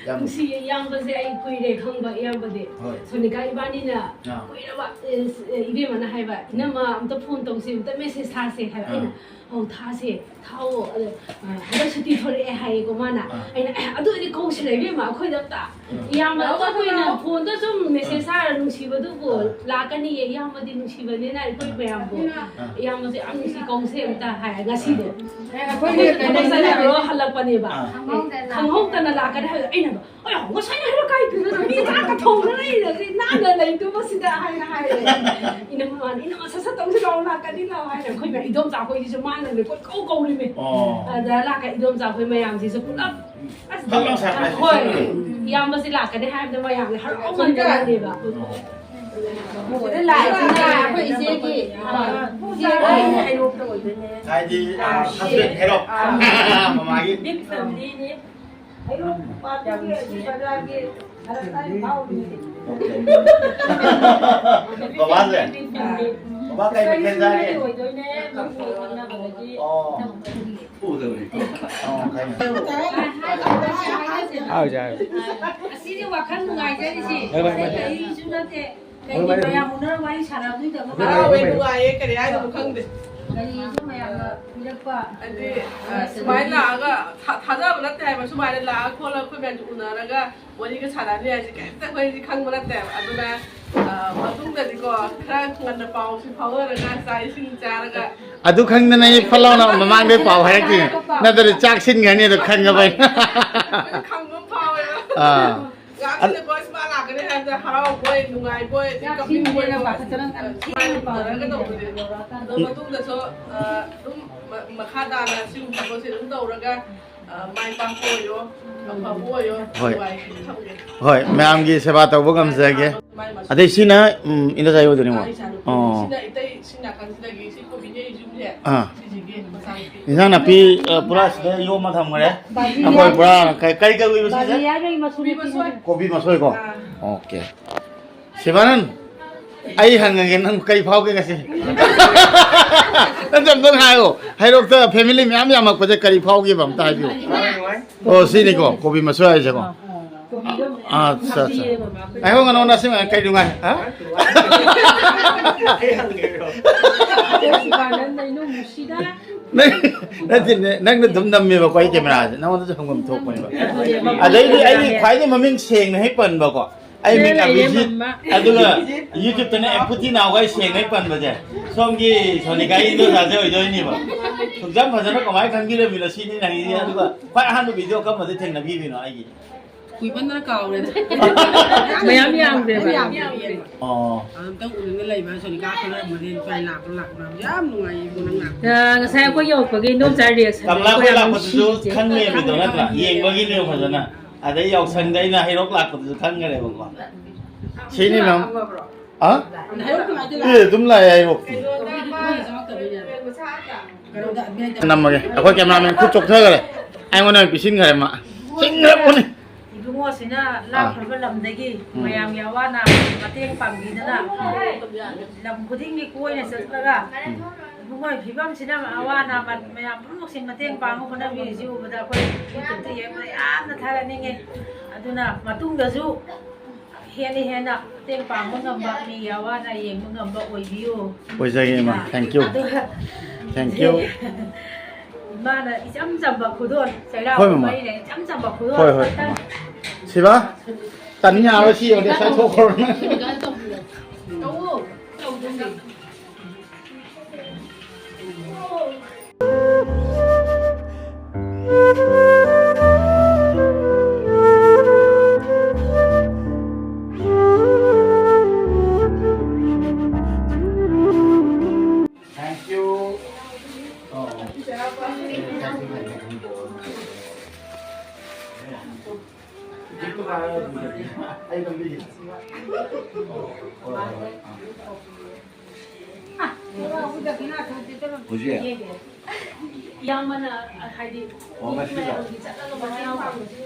ꯌꯥꯝ ꯅꯨꯡꯁꯤꯌꯦ, ꯏꯌꯥꯝꯕꯁꯦ ꯑꯩ ꯀꯨꯏꯔꯦ ꯈꯪꯕ, ꯏꯌꯥꯝꯕꯗꯤ꯫ ꯍꯣꯏ꯫ ꯁꯣꯅꯤꯀꯥ ꯏꯕꯥꯅꯤꯅ ꯑꯥ꯫ ꯀꯨꯏꯔꯕ, ꯑꯦ, ꯏꯕꯦꯝꯃꯅ ꯍꯥꯏꯕ, "ꯏꯅꯝꯃ ꯑꯝꯇ phone ꯇꯧꯁꯦ, ꯑꯝꯇ message ꯊꯥꯁꯦ" ꯍꯥꯏꯕ꯫ ꯑꯥ꯫ ꯑꯩꯅ, ꯑꯧ, ꯊꯥꯁꯦ, ꯊꯥꯎꯑꯣ꯫ ꯑꯗꯣ, ꯑ, ꯍꯟꯗꯛ ꯁꯨꯇꯤ ꯊꯣꯛꯂꯛꯑꯦ ꯍꯥꯏꯌꯦꯀꯣ ꯃꯥꯅ꯫ ꯑꯥ꯫ ꯑꯩꯅ, "ꯑꯦ, ꯑꯗꯨ ꯑꯣꯏꯗꯤ ꯀꯧꯁꯤꯔ ꯏꯕꯦꯝꯃ, ꯑꯩꯈꯣꯏꯗ ꯑꯝꯇ꯫ ꯑꯥ꯫ ꯏꯌꯥꯝꯕ ꯑꯗꯨ ꯑꯩꯈꯣꯏꯅ ꯐꯣꯟꯗ ꯁꯨꯝ ꯃꯦꯁꯦꯖ ꯊꯥꯔ ꯅꯨꯡꯁꯤꯕꯗꯨꯕꯨ ꯑꯥ꯫ ꯂꯥꯛꯀꯅꯤꯌꯦ, ꯏꯌꯥꯝꯕꯗꯤ ꯅꯨꯡꯁꯤꯕꯅꯤꯅ ꯑꯩꯈꯣꯏ ꯃꯌꯥꯝꯕꯨ꯫ ꯑꯥ꯫ ꯏꯌꯥꯝꯕꯁꯦ ꯌꯥꯝ ꯅꯨꯡꯁꯤ, ꯀꯧꯁꯦ ꯑꯝꯇ" ꯍꯥꯏ ꯉꯁꯤꯗꯣ꯫ ꯑꯦ, ꯑꯩꯈꯣꯏꯒꯤ ꯑꯩꯈꯣꯏꯁꯨ ꯊꯕꯛ ꯀꯩꯅꯣꯅꯦ꯫ ꯆꯠꯂꯨꯔ ꯍꯜꯂꯛꯄꯅꯦꯕ꯫ ꯑꯥ꯫ ꯈꯪꯍꯧꯗꯅ ꯂꯥꯛꯀꯅꯤ ꯍꯥꯏꯕꯗꯣ ꯑꯩꯅ ꯑꯗꯣ, "ꯑꯌꯥ, ꯉꯁꯥꯏꯅ ꯍꯥꯏꯕ ꯀꯥꯏꯗꯅꯣ? ꯃꯤ ꯆꯥꯛꯀ ꯊꯣꯡꯗꯅ ꯂꯩꯔꯗꯤ ꯅꯥꯟꯅ ꯂꯩꯗꯨꯕ ꯁꯤꯗ" ꯍꯥꯏꯅ ꯍꯥꯏꯔꯦ꯫ ꯏꯅꯝꯃ ꯃꯥꯅ, "ꯏꯅꯝꯃ, ꯁꯠ ꯁꯠ ꯇꯧꯁꯤ ꯂꯥꯛꯑꯣ, ꯂꯥꯛꯀꯅꯤ ꯂꯥꯛꯑꯣ" ꯍꯥꯏꯅ ꯑꯩꯈꯣꯏ ꯏꯗꯣꯝꯆꯥ ꯑꯩꯈꯣꯏꯒꯤꯁꯨ ꯃꯥꯅꯅꯦ ꯀꯣꯏ ꯀꯧ ꯀꯧꯔꯤꯃꯦ꯫ ꯑꯣ꯫ ꯑꯗ ꯂꯥꯛꯀ ꯏꯗꯣꯝꯆꯥ ꯑꯩꯈꯣꯏ ꯃꯌꯥꯝꯁꯤꯁꯨ ꯄꯨꯂꯞ, ꯑꯁ, ꯐꯠ ꯂꯥꯎ surprise ꯍꯣꯏ, ꯄꯤꯁꯜꯂꯦ꯫ ꯏꯌꯥꯝꯕꯁꯤ ꯂꯥꯛꯀꯅꯤ ꯍꯥꯏꯕꯗ ꯃꯌꯥꯝꯁꯦ ꯍꯔꯥꯎꯃꯟꯗꯅꯅꯦꯕ꯫ ꯑꯣ꯫ ꯁꯤꯗ ꯂꯥꯛꯏꯁꯤꯅ ꯑꯩꯈꯣꯏ ꯏꯆꯦꯒꯤ, ꯑ, ꯏꯆꯦꯒꯤ ꯍꯥꯏꯗꯤ, ꯑ, husband ꯍꯦꯔꯣ꯫ ꯃꯃꯥꯒꯤ꯫ Big family ꯅꯦ꯫ ꯕꯕꯥꯁꯦ? ꯕꯕꯥ ꯀꯩ ꯃꯊꯦꯜ ꯆꯥꯒꯦ? ꯑꯣ꯫ ꯑꯣ, ꯀꯩꯅꯣ? ꯍꯥꯎ, ꯆꯥꯔꯦ꯫ ꯑꯁꯤꯅꯤ ꯋꯥꯈꯜ ꯅꯨꯡꯉꯥꯏꯖꯔꯤꯁꯤ꯫ ꯍꯣꯏ, ꯍꯣꯏ, ꯍꯣꯏ꯫ ꯑꯇꯩ ꯀꯔꯤꯁꯨ ꯅꯠꯇꯦ꯫ ꯀꯩꯒꯤ ꯃꯌꯥꯝ ꯎꯅꯔ ꯋꯥꯔꯤ ꯁꯥꯟꯅꯕꯗꯨꯗ ꯍꯔꯥꯎꯋꯦ, ꯅꯨꯡꯉꯥꯏꯌꯦ, ꯀꯔꯤ ꯍꯥꯏꯗꯣꯏꯅꯣ ꯈꯪꯗꯦ꯫ ꯀꯔꯤꯁꯨ ꯃꯌꯥꯝꯅ ꯄꯤꯔꯛꯄ ꯍꯥꯏꯗꯤ, ꯑ, ꯁꯨꯃꯥꯏꯅ ꯂꯥꯛꯑꯒ ꯊꯥ-, ꯊꯥꯖꯕ ꯅꯠꯇꯦ ꯍꯥꯏꯕ, ꯁꯨꯃꯥꯏꯅ ꯂꯥꯛꯑ ꯈꯣꯠꯂꯒ ꯑꯩꯈꯣꯏ ꯃꯌꯥꯝꯁꯦ ꯎꯅꯔꯒ ꯋꯥꯔꯤꯒ ꯁꯥꯟꯅꯅꯤ ꯍꯥꯏꯁꯦ ꯀꯩꯝꯇ ꯑꯩꯈꯣꯏꯗꯤ ꯈꯪꯕ ꯅꯠꯇꯦꯕ꯫ ꯑꯗꯨꯅ, ꯑ, ꯃꯇꯨꯡꯗꯗꯤꯀꯣ ꯈꯔ ꯉꯟꯅ ꯄꯥꯎꯁꯤ ꯐꯥꯎꯅꯔꯒ ꯆꯥꯛ ꯏꯁꯤꯡ ꯆꯥꯔꯒ ꯑꯗꯨ ꯈꯪꯗꯅ ꯑꯩ ꯐꯠ ꯂꯥꯎꯅ ꯃꯃꯥꯡꯗꯩ ꯄꯥꯎ ꯍꯥꯏꯔꯛꯇꯦ꯫ ꯅꯠꯇ꯭ꯔꯗꯤ ꯆꯥꯛ ꯁꯤꯟꯈ꯭ꯔꯅꯤ ꯑꯗꯨ ꯈꯪꯉꯕ ꯑꯩꯅ꯫ ꯑꯩꯈꯣꯏꯗꯤ ꯈꯪꯕ ꯑꯃ ꯐꯥꯎꯋꯦꯕ꯫ ꯑꯥ꯫ ꯉꯥꯛꯇꯅꯦꯀꯣ ꯏꯁ ꯃꯥ ꯂꯥꯛꯀꯅꯤ ꯍꯥꯏꯕꯗ ꯍꯔꯥꯎꯕꯣꯏ, ꯅꯨꯡꯉꯥꯏꯕꯣꯏ, ꯑꯗꯩ ꯆꯥꯛ ꯀꯞꯅꯤꯡꯕꯣꯏ ꯁꯤꯟꯒꯦꯅ ꯄꯥꯈꯠꯇꯅ ꯁꯨꯃꯥꯏꯅ ꯊꯦꯡꯅ ꯄꯥꯎ ꯎꯅꯔꯒ ꯇꯧꯕꯁꯦ꯫ ꯑꯗꯣ ꯃꯇꯨꯡꯗꯁꯨ, ꯑ, ꯑꯗꯨꯝ ꯃ-, ꯃꯈꯥ ꯇꯥꯅ ꯁꯤꯒꯨꯝꯕ ꯊꯕꯛꯁꯦ ꯑꯗꯨꯝ ꯇꯧꯔꯒ, ꯑ, ꯃꯥꯏ ꯄꯥꯛꯄ ꯑꯣꯏꯔꯣ, ꯑꯐꯕ ꯑꯣꯏꯔꯣ, ꯍꯣꯏ꯫ ꯅꯨꯡꯉꯥꯏ ꯊꯝꯒꯦ꯫ ꯍꯣꯏ, ꯃꯌꯥꯝꯒꯤ ꯁꯦꯕꯥ ꯇꯧꯕ ꯉꯝꯖꯒꯦ꯫ ꯃꯥꯏ ꯃꯁꯥ ꯑꯗꯩ ꯁꯤꯅ, ꯎꯝ, ꯏꯟꯗꯣꯆꯥꯏ ꯑꯣꯏꯗꯣꯏꯅꯤꯀꯣ? ꯑꯥ, ꯏꯆꯥꯅꯨꯄꯤ꯫ ꯑꯣ꯫ ꯁꯤꯅ ꯏꯇꯩ, ꯁꯤ ꯅꯥꯀꯟꯁꯤꯗꯒꯤ ꯁꯤ ꯀꯣꯕꯤꯅꯦ ꯌꯨꯝꯁꯦ꯫ ꯑꯥ꯫ ꯁꯤꯁꯤꯒꯤ ꯃꯆꯥꯅꯨꯄꯤ꯫ ꯏꯟꯁꯥꯡ ꯅꯥꯄꯤ, ꯑ, ꯄꯨꯔꯥ ꯁꯤꯗ ꯌꯣꯝꯃ ꯊꯝꯈ꯭ꯔꯦ꯫ ꯕꯥꯖꯤ ꯑꯩꯈꯣꯏ ꯌꯥꯝ-, ꯄꯨꯔꯥ ꯀꯩ, ꯀꯩ ꯀꯧꯏꯕ ꯁꯤꯁꯦ? ꯕꯥꯖꯤ ꯍꯥꯏꯕꯒꯤ ꯃꯆꯨ ꯀꯣꯕꯤ ꯃꯆꯣꯏ꯫ ꯑꯥ꯫ ꯑꯣꯀꯦ꯫ ꯁꯤꯕꯥꯅꯟ, ꯑꯩ ꯍꯪꯉꯒꯦ, ꯅꯪ ꯀꯔꯤ ꯐꯥꯎꯒꯦ ꯉꯁꯤ? ꯅꯪ ꯑꯝꯇꯪ ꯍꯥꯏꯌꯣ꯫ ꯍꯩꯔꯣꯛꯇ family ꯃꯌꯥꯝ ꯌꯥꯝꯃꯛꯄꯁꯦ ꯀꯔꯤ ꯐꯥꯎꯒꯦꯕ ꯑꯝꯇ ꯍꯥꯏꯕꯤꯌꯨ꯫ ꯑꯣ, ꯁꯤꯅꯤꯀꯣ, ꯀꯣꯕꯤ ꯃꯆꯣꯏ ꯍꯥꯏꯁꯦꯀꯣ꯫ ꯑꯠꯆꯥ, ꯑꯠꯆꯥ꯫ ꯉꯥꯏꯈꯣ, ꯉꯥꯏꯈꯣ, ꯅꯁꯤ ꯀꯩ ꯅꯨꯡꯉꯥꯏ? ꯍꯥ? ꯑꯩꯈꯣꯏ ꯁꯤꯕꯥꯅꯟꯗ ꯏꯅꯨꯡ ꯅꯨꯡꯁꯤꯗ ꯅꯪ, ꯅꯠꯇꯦꯅꯦ, ꯅꯪꯅ ꯑꯗꯨꯝ ꯅꯝꯃꯦꯕꯀꯣ ꯑꯩ ꯀꯦꯃꯦꯔꯥꯁꯦ, ꯅꯪꯉꯣꯟꯗꯁꯨ ꯍꯪꯐꯝ ꯊꯣꯛꯄꯅꯦꯕ꯫ ꯑꯗꯩꯗꯤ ꯑꯩꯗꯤ ꯈ꯭ꯋꯥꯏꯗꯒꯤ ꯃꯃꯤꯡ ꯁꯦꯡꯅ ꯍꯦꯛ ꯄꯟꯕꯀꯣ, ꯑꯩ ꯃꯤꯡ ꯂꯩꯔꯦ, ꯑꯕꯤꯖꯤꯠ, ꯃꯝꯃ꯫ ꯑꯗꯨꯒ YouTube-ꯇꯅ ꯑꯦꯝꯄꯨꯇꯤ ꯅꯥꯎꯒꯥꯏ ꯁꯦꯡꯅ ꯍꯦꯛ ꯄꯟꯕꯁꯦ, ꯁꯣꯝꯒꯤ ꯁꯣꯅꯤꯀꯥꯒꯤ ꯏꯟꯗꯣꯆꯥꯁꯦ ꯑꯣꯏꯗꯣꯏꯅꯤꯕ꯫ ꯁꯨꯡꯖꯝ ꯐꯖꯅ ꯀꯃꯥꯏꯅ ꯈꯪꯕꯤꯔꯝꯃꯤꯅꯣ ꯁꯤꯅꯤ ꯑꯩꯅ ꯍꯪꯉꯤꯁꯦ꯫ ꯑꯗꯨꯒ ꯈ꯭ꯋꯥꯏ ꯑꯍꯥꯟꯕ ꯚꯤꯗꯤꯑꯣ ꯀꯔꯝꯕꯗ ꯊꯦꯡꯅꯕꯤꯔꯤꯅꯣ ꯑꯩꯒꯤ? ꯀꯨꯏꯃꯟꯗꯅ ꯀꯥꯎꯔꯦꯗ꯫ ꯃꯌꯥꯝ ꯌꯥꯝꯈ꯭ꯔꯦꯕ꯫ ꯌꯥꯝ ꯌꯥꯝꯈ꯭ꯔꯦ꯫ ꯑꯣ꯫ ꯑꯗꯨꯝꯇꯪ ꯎꯅꯤꯡꯅ ꯂꯩꯕ ꯁꯣꯅꯤꯀꯥ ꯈꯪꯅꯔꯝꯕꯗꯤ ꯂꯨꯄꯥ ꯂꯥꯛꯄ ꯂꯥꯛꯄ ꯌꯥꯝ ꯅꯨꯡꯉꯥꯏꯌꯦ ꯏꯕꯨꯡꯉꯣ ꯅꯪ ꯂꯥꯛꯄ꯫ ꯑ, ꯉꯁꯥꯏ ꯑꯩꯈꯣꯏ ꯌꯧꯔꯛꯄꯒꯤ ꯏꯟꯗꯣꯝꯆꯥ reaction ꯀꯃꯂꯥ ꯑꯩꯈꯣꯏ ꯌꯥꯝ ꯂꯥꯛꯄꯗꯨꯁꯨ ꯅꯨꯡꯁꯤꯌꯦ꯫ ꯈꯪꯂꯦꯕ ꯅꯠꯇ꯭ꯔꯥ? ꯌꯦꯡꯕꯒꯤꯅꯦꯕ ꯐꯖꯅ꯫ ꯑꯗꯩ ꯌꯥꯎꯁꯪꯗ ꯑꯩꯅ ꯍꯩꯔꯣꯛ ꯂꯥꯛꯄꯗꯨꯁꯨ ꯈꯪꯈ꯭ꯔꯦꯕꯀꯣ꯫ ꯁꯤꯅꯤ ꯃꯦꯝ꯫ ꯑ? ꯑꯦ, ꯑꯗꯨꯝ ꯂꯥꯛꯑꯦ ꯍꯩꯔꯣꯛꯇꯤ꯫ ꯅꯝꯃꯒꯦ꯫ ꯑꯩꯈꯣꯏ cameraman ꯈꯨꯠ ꯆꯣꯛꯊꯈ꯭ꯔꯦ꯫ ꯑꯩꯉꯣꯟꯗ ꯑꯣꯏꯅ ꯄꯤꯁꯤꯟꯈ꯭ꯔꯦ ꯃꯥ꯫ ꯆꯤꯡꯈ꯭ꯔꯄꯣꯠꯅꯤ꯫ ꯏꯕꯨꯡꯉꯣꯁꯤꯅ ꯑꯥ꯫ ꯂꯥꯞꯈ꯭ꯔꯕ ꯂꯝꯗꯒꯤ ꯎꯝ꯫ ꯃꯌꯥꯝꯒꯤ ꯑꯋꯥ ꯑꯅꯥ ꯃꯇꯦꯡ ꯄꯥꯡꯕꯤꯗꯅ ꯎꯝ꯫ ꯂꯝ ꯈꯨꯗꯤꯡꯒꯤ ꯀꯣꯏꯅ ꯆꯠꯂꯒ ꯎꯝ꯫ ꯏꯕꯨꯡꯉꯣꯒꯤ ꯐꯤꯕꯝꯁꯤꯅ ꯑꯋꯥ ꯑꯅꯥ ꯃ-, ꯃꯌꯥꯝ ꯄꯨꯝꯅꯃꯛꯁꯤ ꯃꯇꯦꯡ ꯄꯥꯡꯅꯕ ꯍꯣꯠꯅꯕꯤꯔꯤꯁꯤ ꯎꯕꯗ ꯑꯩꯈꯣꯏ YouTube-ꯇ ꯌꯦꯡꯕꯗ ꯌꯥꯝꯅ ꯊꯥꯒꯠꯅꯤꯡꯉꯤ꯫ ꯑꯗꯨꯅ ꯃꯇꯨꯡꯗꯁꯨ ꯍꯦꯟꯅ ꯍꯦꯟꯅ ꯃꯇꯦꯡ ꯄꯥꯡꯕ ꯉꯝꯕ, ꯃꯤꯒꯤ ꯑꯋꯥ ꯑꯅꯥ ꯌꯦꯡꯕ ꯉꯝꯕ ꯑꯣꯏꯕꯤꯌꯨ꯫ ꯑꯣꯏꯖꯒꯦ, ꯏꯃꯥ꯫ Thank you꯫ ꯑꯗꯨꯒ Thank you꯫ ꯏꯃꯥꯅ ꯏꯆꯝ ꯆꯝꯕ ꯈꯨꯗꯣꯜ, ꯆꯩꯔꯥꯎꯕ ꯍꯣꯏ, ꯃꯃꯥ꯫ ꯃꯔꯤ ꯂꯩꯅ ꯏꯆꯝ ꯆꯝꯕ ꯈꯨꯗꯣꯜ ꯍꯣꯏ, ꯍꯣꯏ, ꯑꯃꯇꯪ꯫ ꯃꯃꯥ꯫ ꯁꯤꯕ? ꯇꯟ ꯌꯥꯔꯣꯏ, ꯁꯤ ꯌꯧꯔꯗꯤ ꯉꯁꯥꯏ ꯊꯣꯛꯈ꯭ꯔꯣ꯫ ꯇꯧꯋꯣ, ꯇꯧꯗꯣꯏꯅꯦ꯫ Thank you. Oh. Thank you, thank you, thank you. ꯍꯧꯖꯤꯛ? ꯏꯌꯥꯝꯕꯅ ꯍꯥꯏꯗꯤ ꯑꯣ, ꯉꯁꯤꯗꯣ? ꯃꯌꯥꯝꯒꯤ ꯆꯠꯂꯒ ꯃꯌꯥꯝ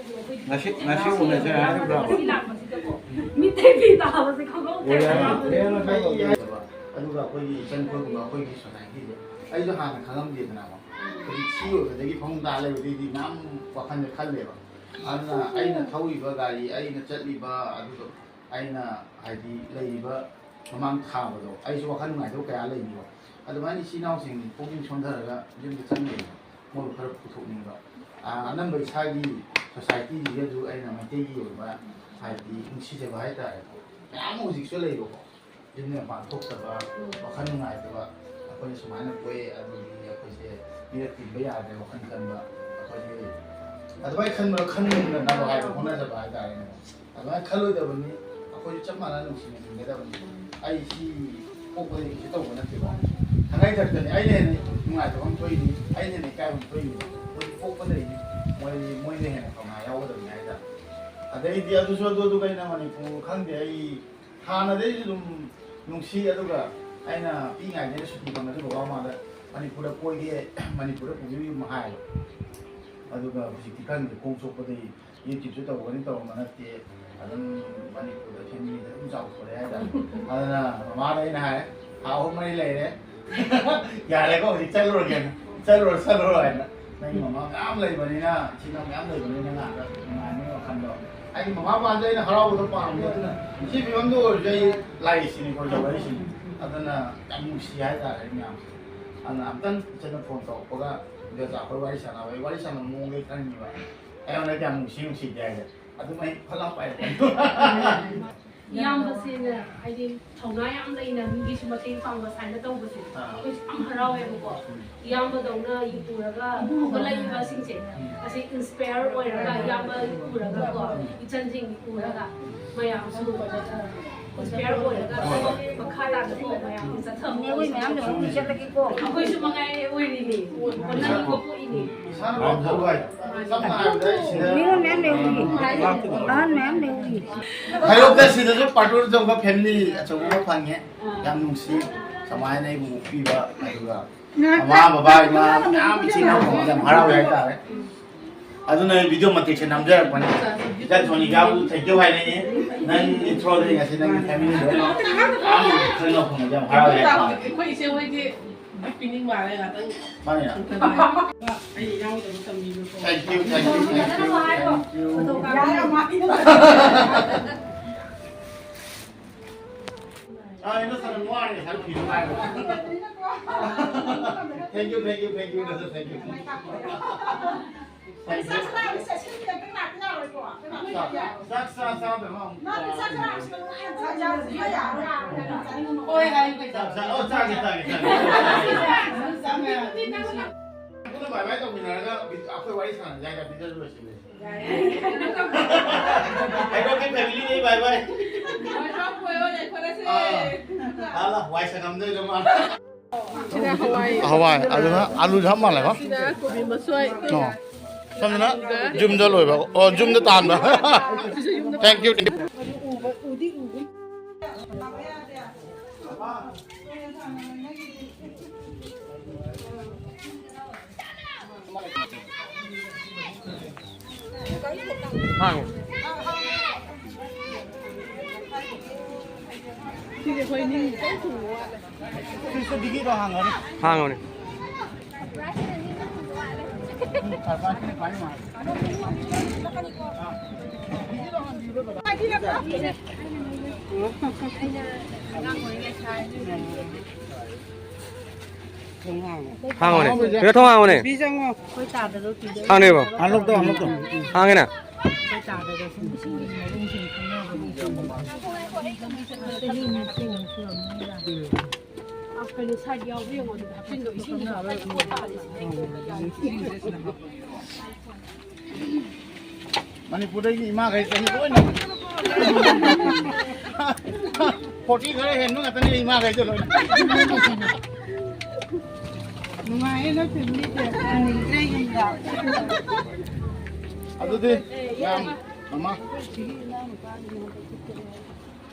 ꯉꯁꯤ, ꯉꯁꯤ ꯎꯅꯁꯦ ꯍꯥꯏꯔꯤꯕ꯭ꯔꯥ? ꯉꯁꯤ ꯂꯥꯛꯄꯁꯤꯗꯀꯣ ꯃꯤꯠꯇꯩ ꯄꯤ ꯇꯥꯕꯁꯦ ꯈꯪꯍꯧꯗ꯭ꯔꯦ꯫ ꯑꯣ, ꯌꯥꯏ, ꯌꯥꯏ, ꯌꯥꯏ, ꯌꯥꯏ꯫ ꯑꯗꯨꯒ ꯑꯩꯈꯣꯏꯒꯤ ꯏꯆꯟ ꯈꯣꯏꯒꯨꯝꯕ ꯑꯩꯈꯣꯏꯒꯤ society-ꯁꯦ ꯑꯩꯁꯨ ꯍꯥꯟꯅ ꯈꯪꯉꯝꯗꯦꯗꯅꯀꯣ꯫ ꯍꯧꯖꯤꯛ ꯁꯤ ꯑꯣꯏꯕꯗꯒꯤ ꯐꯃꯨꯡ ꯇꯥ ꯂꯩꯕꯗꯒꯤꯗꯤ ꯃꯌꯥꯝ ꯋꯥꯈꯜꯁꯦ ꯈꯜꯂꯦꯕ꯫ ꯑꯗꯨꯅ ꯑꯩꯅ ꯊꯧꯔꯤꯕ ꯒꯥꯔꯤ, ꯑꯩꯅ ꯆꯠꯂꯤꯕ, ꯑꯗꯨꯒ ꯑꯩꯅ ꯍꯥꯏꯗꯤ ꯂꯩꯔꯤꯕ ꯃꯃꯥꯡ ꯊꯥꯕꯗꯣ ꯑꯩꯁꯨ ꯋꯥꯈꯜ ꯅꯨꯡꯉꯥꯏꯇꯕ ꯀꯌꯥ ꯂꯩꯅꯤꯕ꯫ ꯑꯗꯨꯃꯥꯏꯅ ꯏꯆꯤꯜ ꯏꯅꯥꯎꯁꯤꯡ ꯄꯨꯛꯅꯤꯡ ꯁꯣꯟꯊꯔꯒ ꯌꯨꯝꯗ ꯆꯪ ꯂꯩꯕ, ꯃꯣꯏꯕꯨ ꯈꯔ ꯄꯨꯊꯣꯛꯅꯤꯡꯕ꯫ ꯑꯥ, ꯑꯅꯝꯕ ꯏꯁꯥꯒꯤ ꯁꯣꯁꯥꯏꯇꯤꯁꯤꯗꯁꯨ ꯑꯩꯅ ꯃꯩꯇꯩꯒꯤ ꯑꯣꯏꯕ, ꯍꯥꯏꯗꯤ, ꯅꯨꯡꯁꯤꯖꯕ ꯍꯥꯏꯇꯥꯔꯦꯀꯣ, ꯃꯌꯥꯝ ꯑꯃ ꯍꯧꯖꯤꯛꯁꯨ ꯂꯩꯕꯀꯣ꯫ ꯌꯨꯝꯗ ꯃꯄꯥꯟ ꯊꯣꯛꯇꯕ, ꯎꯝ꯫ ꯋꯥꯈꯜ ꯅꯨꯡꯉꯥꯏꯇꯕ, ꯑꯩꯈꯣꯏꯅ ꯁꯨꯃꯥꯏꯅ ꯄꯣꯛꯑꯦ, ꯑꯗꯨꯗꯤ ꯑꯩꯈꯣꯏꯁꯦ ꯃꯤꯔꯛ ꯇꯤꯟꯕ ꯌꯥꯗ꯭ꯔꯦ ꯋꯥꯈꯜ ꯈꯟꯕ, ꯑꯩꯈꯣꯏꯒꯤ ꯑꯗꯨꯃꯥꯏꯅ ꯈꯟꯕꯗꯣ ꯈꯟꯗꯅꯕ ꯍꯥꯏꯕ ꯍꯣꯠꯅꯖꯕ ꯍꯥꯏꯇꯥꯔꯦꯅꯦ꯫ ꯑꯗꯨꯃꯥꯏꯅ ꯈꯜꯂꯣꯏꯗꯕꯅꯤ꯫ ꯑꯩꯈꯣꯏꯁꯨ ꯆꯞ ꯃꯥꯟꯅꯅ ꯅꯨꯡꯁꯤꯅ ꯍꯤꯡꯒꯗꯕꯅꯤ꯫ ꯑꯩ ꯁꯤ ꯄꯣꯛꯄꯗꯒꯤ ꯀꯩꯁꯨ ꯇꯧꯕ ꯅꯠꯇꯦꯀꯣ꯫ ꯊꯥꯡꯉꯩ ꯊꯛꯇꯅꯤ꯫ ꯑꯩꯅ ꯍꯦꯟꯅ ꯅꯨꯡꯉꯥꯏꯇꯕ ꯑꯃ ꯊꯣꯛꯏꯅꯤ, ꯑꯩꯅ ꯍꯦꯟꯅ ꯏꯀꯥꯏꯕ ꯑꯃ ꯊꯣꯛꯏꯅꯤ꯫ ꯃꯣꯏꯗꯤ ꯄꯣꯛꯄꯗꯒꯤꯅꯤ꯫ ꯃꯣꯏ, ꯃꯣꯏꯅ ꯍꯦꯟꯅ ꯊꯧꯅꯥ ꯌꯥꯎꯒꯗꯕꯅꯤ ꯍꯥꯏꯇꯥꯔꯦ꯫ ꯑꯗꯩꯗꯤ ꯑꯗꯨꯁꯨ ꯑꯗꯨ, ꯑꯗꯨꯒ ꯑꯩꯅ ꯃꯅꯤꯄꯨꯔ ꯈꯪꯗꯦ, ꯑꯩ ꯍꯥꯟꯅꯗꯩꯁꯨ ꯑꯗꯨꯝ ꯅꯨꯡꯁꯤ꯫ ꯑꯗꯨꯒ ꯑꯩꯅ ꯄꯤꯛꯏꯉꯩꯗꯩꯅ ꯁꯨꯇꯤ ꯐꯪꯉꯗꯤ ꯕꯕꯥ ꯃꯃꯥꯗ ꯃꯅꯤꯄꯨꯔꯗ ꯀꯣꯏꯒꯦ, ꯃꯅꯤꯄꯨꯔꯗ ꯄꯨꯕꯤꯌꯨ ꯑꯗꯨꯝ ꯍꯥꯏꯌꯦꯕ꯫ ꯑꯗꯨꯒ ꯍꯧꯖꯤꯛꯇꯤ ꯈꯪꯗꯦ, ꯈꯣꯡ ꯁꯣꯛꯄꯗꯒꯤ YouTubeꯁꯨ ꯇꯧꯒꯅꯤ ꯇꯧꯔꯝꯕ ꯅꯠꯇꯦ꯫ ꯑꯗꯨꯝ ꯃꯅꯤꯄꯨꯔꯗ familyꯗ ꯑꯗꯨꯝ ꯆꯥꯎꯊꯣꯔꯛꯑꯦ ꯍꯥꯏꯇꯥꯔꯦ꯫ ꯑꯗꯨꯅ ꯃꯃꯥꯗ ꯑꯩꯅ ꯍꯥꯏ, "ꯊꯥ ꯑꯍꯨꯝ ꯃꯔꯤ ꯂꯩꯔꯦ, ꯌꯥꯔꯦꯀꯣ, ꯍꯧꯖꯤꯛ ꯆꯠꯂꯨꯔꯒꯦ, ꯆꯠꯂꯨꯔꯣ, ꯆꯠꯂꯨꯔꯣ" ꯍꯥꯏꯅ꯫ ꯅꯪꯒꯤ ꯃꯃꯥ ꯃꯌꯥꯝ ꯂꯩꯕꯅꯤꯅ, ꯏꯆꯤꯟ ꯏꯅꯥꯎ ꯃꯌꯥꯝ ꯂꯩꯕꯅꯤꯅ, ꯉꯥꯏꯍꯥꯛ ꯅꯨꯡꯉꯥꯏꯅꯤ ꯋꯥꯈꯜꯗꯣ꯫ ꯑꯩꯒꯤ ꯃꯃꯥ ꯃꯄꯥꯗ ꯑꯩꯅ ꯍꯔꯥꯎꯕꯗꯣ ꯄꯥꯝꯃꯦ꯫ ꯑꯗꯨꯅ ꯁꯤ ꯐꯤꯕꯝꯗ ꯑꯣꯏꯔꯁꯨ ꯑꯩ ꯂꯥꯛꯏꯁꯤꯅꯤꯀꯣ, ꯌꯧꯔꯛꯏꯁꯤꯅꯤ꯫ ꯑꯗꯨꯅ ꯌꯥꯝ ꯅꯨꯡꯁꯤ ꯍꯥꯏꯇꯥꯔꯦ ꯃꯌꯥꯝꯁꯦ꯫ ꯑꯗꯨꯅ ꯑꯝꯇꯪ ꯏꯆꯟꯅ phone ꯇꯧꯔꯛꯄꯒ, ꯏꯟꯗꯣꯆꯥ ꯑꯩꯈꯣꯏ ꯋꯥꯔꯤ ꯁꯥꯟꯅꯕ, ꯑꯩ ꯋꯥꯔꯤ ꯁꯥꯟꯅꯕ ꯃꯑꯣꯡꯗꯩ ꯈꯪꯉꯤꯕ꯫ ꯑꯩꯉꯣꯟꯗ ꯀꯌꯥꯝ ꯅꯨꯡꯁꯤ ꯅꯨꯡꯁꯤꯗꯦ ꯍꯥꯏꯁꯦ꯫ ꯑꯗꯨꯝ ꯑꯩ ꯐꯠ ꯂꯥꯎ ꯄꯥꯏꯔꯛꯄꯅꯤ꯫ ꯏꯌꯥꯝꯕꯁꯤꯅ ꯍꯥꯏꯗꯤ ꯊꯧꯅꯥ ꯌꯥꯝ ꯂꯩꯅ ꯃꯤꯒꯤꯁꯨ ꯃꯇꯦꯡ ꯄꯥꯡꯕ ꯁꯨꯃꯥꯏꯅ ꯇꯧꯕꯁꯦ ꯑꯥ꯫ ꯑꯩꯈꯣꯏꯁꯨ ꯌꯥꯝ ꯍꯔꯥꯎꯋꯦꯕꯀꯣ꯫ ꯏꯌꯥꯝꯕꯗꯧꯅ ꯎꯔꯒ ꯍꯧꯒꯠꯂꯛꯏꯕꯁꯤꯡꯁꯦ ꯑꯁꯤ inspire ꯑꯣꯏꯔꯒ ꯏꯌꯥꯝꯕ ꯎꯔꯒꯀꯣ, ꯏꯆꯟꯁꯤꯡ ꯎꯔꯒ ꯃꯌꯥꯝꯁꯨ inspire ꯑꯣꯏꯔꯒ ꯃꯈꯥ ꯇꯥꯅꯀꯣ ꯃꯌꯥꯝ ꯆꯠꯊꯕ ꯅꯦ, ꯑꯩꯈꯣꯏ ꯃꯌꯥꯝ ꯂꯩꯍꯧꯔꯤ, ꯆꯠꯂꯒꯦꯀꯣ꯫ ꯑꯩꯈꯣꯏꯁꯨ ꯃꯉꯥꯏꯔꯦ ꯑꯣꯏꯔꯤꯅꯤ, ꯍꯣꯠꯅꯅꯤꯡꯕ ꯄꯣꯛꯏꯅꯤ꯫ ꯏꯁꯥꯅ ꯄꯥꯝꯖꯕ ꯍꯥꯏ-, ꯁꯝꯅ ꯍꯥꯏꯔꯕꯗ ꯑꯩ ꯁꯤꯗ ꯃꯤꯉꯣꯟ ꯃꯌꯥꯝ ꯂꯩꯍꯧꯔꯤ, ꯑꯍꯟ ꯃꯌꯥꯝ ꯂꯩꯍꯧꯔꯤ꯫ ꯍꯩꯔꯣꯛꯇ ꯁꯤꯗꯁꯨ ꯄꯥꯔꯇꯤ ꯇꯧꯕ family ꯑꯆꯧꯕ ꯑꯃ ꯐꯪꯉꯦ꯫ ꯌꯥꯝ ꯅꯨꯡꯁꯤ, ꯁꯨꯃꯥꯏꯅ ꯑꯩꯕꯨ ꯑꯣꯛꯄꯤꯕ, ꯑꯗꯨꯒ ꯃꯃꯥ, ꯕꯕꯥ, ꯏꯃꯥ, ꯃꯌꯥꯝ ꯏꯆꯤꯟ ꯏꯅꯥꯎ ꯐꯪꯕꯁꯦ ꯌꯥꯝ ꯍꯔꯥꯎꯋꯦ ꯍꯥꯏꯇꯥꯔꯦ꯫ ꯑꯗꯨꯅ ꯑꯩ video ꯃꯇꯦꯛꯁꯦ ꯅꯝꯖꯔꯛꯄꯅꯤ꯫ ꯏꯆꯥ ꯁꯣꯅꯤꯀꯥꯕꯨꯁꯨ thank you ꯍꯥꯏꯅꯤꯡꯉꯤ꯫ ꯅꯪ ꯏꯟꯊ꯭ꯔꯣꯗꯒꯤ ꯉꯁꯤ ꯅꯪꯒꯤ family ꯂꯣꯏꯅꯃꯛ ꯌꯥꯝ ꯏꯆꯤꯟ ꯏꯅꯥꯎ ꯐꯪꯕꯁꯦ ꯌꯥꯝ ꯍꯔꯥꯎꯋꯦ ꯍꯥꯏꯇꯥꯔꯦ꯫ ꯑꯩꯈꯣꯏ ꯏꯆꯦ ꯍꯣꯏꯗꯤ ꯄꯤꯅꯤꯡ ꯃꯥꯜꯂꯦ ꯉꯥꯛꯇꯪ꯫ ꯃꯥꯅꯦ꯫ ꯑꯩ ꯌꯥꯎꯗꯕ ꯇꯝꯕꯤꯕꯀꯣ꯫ Thank you, thank you, thank you, thank you. ꯑꯥ, ꯏꯟꯗꯣ ꯁꯥꯟꯅ ꯋꯥꯔꯦ, ꯉꯁꯥꯏ ꯐꯤꯁꯨ ꯍꯥꯏꯕ꯫ Thank you, thank you, thank you, thank you. ꯆꯥꯛ ꯆꯥ ꯆꯥꯗꯕ ꯑꯃꯨꯛ꯫ ꯍꯣꯏ, ꯍꯥꯏꯌꯨ ꯀꯩꯅꯣ꯫ ꯆꯥꯛ ꯆꯥ-, ꯑꯣ, ꯆꯥꯒꯦ, ꯆꯥꯒꯦ, ꯆꯥꯒꯦ꯫ ꯄꯨꯟꯅ ꯕꯥꯏ ꯕꯥꯏ ꯇꯧꯃꯤꯟꯅꯔꯒ ꯑꯩꯈꯣꯏ ꯋꯥꯔꯤ ꯁꯥꯟꯅꯁꯦ ꯍꯥꯏꯔꯒ ꯄꯤꯖꯔ ꯂꯣꯏꯁꯤꯜꯂꯦ꯫ ꯍꯩꯔꯣꯛꯀꯤ family ꯅꯦ, bye bye꯫ ꯑꯥ꯫ ꯍꯜꯂꯣ, ꯋꯥꯏ ꯁꯪꯉꯝꯗꯣꯏꯗꯣ ꯃꯥ꯫ ꯁꯤꯗ ꯍꯋꯥꯏ꯫ ꯍꯋꯥꯏ, ꯑꯗꯨꯅ ꯑꯂꯨꯁꯨ ꯍꯥꯞ ꯃꯥꯜꯂꯦꯀꯣ? ꯁꯤꯗ ꯀꯣꯕꯤ ꯃꯁꯣꯏ꯫ ꯑꯣ꯫ ꯁꯣꯝꯗꯅ ꯌꯨꯝꯗ ꯂꯣꯏꯕ꯫ ꯑꯣ, ꯌꯨꯝꯗ ꯇꯥꯟꯕ꯫ Thank you, thank you꯫ ꯍꯥꯡꯉꯦ꯫ ꯁꯤꯁꯦ ꯑꯩꯈꯣꯏ ꯅꯤꯡ ꯈꯤꯇꯪ ꯊꯨꯡꯕ ꯋꯥꯠꯂꯦ꯫ ꯁꯤꯁꯦ ꯕꯤꯒꯤꯗꯣ ꯍꯥꯡꯉꯅꯤ꯫ ꯍꯥꯡꯉꯣꯅꯦ꯫ ꯍꯥꯡꯉꯣꯅꯦ꯫ ꯀꯩꯅꯣ ꯊꯣꯡ ꯍꯥꯡꯉꯣꯅꯦ꯫ ꯕꯤ ꯆꯪꯉꯣ꯫ ꯍꯥꯡꯅꯦꯕ꯫ ꯍꯥꯡꯉꯦꯅ꯫ ꯀꯩꯅꯣ side ꯌꯥꯎꯕ꯭ꯔꯥ ꯌꯦꯡꯉꯣ, ꯑꯗꯨꯗ ꯍꯥꯞꯆꯤꯟꯗꯣ ꯏꯁꯤꯡꯗꯣ ꯁꯥꯕ ꯈꯣꯠꯄ꯫ ꯃꯅꯤꯄꯨꯔꯗꯒꯤ ꯏꯃꯥꯈꯩ ꯆꯍꯤ ꯂꯣꯏꯅ꯫ Forty ꯈꯔ ꯍꯦꯟꯕ ꯉꯥꯛꯇꯅꯤ ꯏꯃꯥꯈꯩꯁꯦ ꯂꯣꯏꯅ꯫ ꯅꯨꯡꯉꯥꯏꯌꯦ ꯅꯣꯏ family ꯁꯦ꯫ ꯍꯟꯅꯤꯡꯗ꯭ꯔꯦ ꯌꯨꯝꯗ꯫ ꯑꯗꯨꯗꯤ ꯃꯌꯥꯝ, ꯃꯃꯥ꯫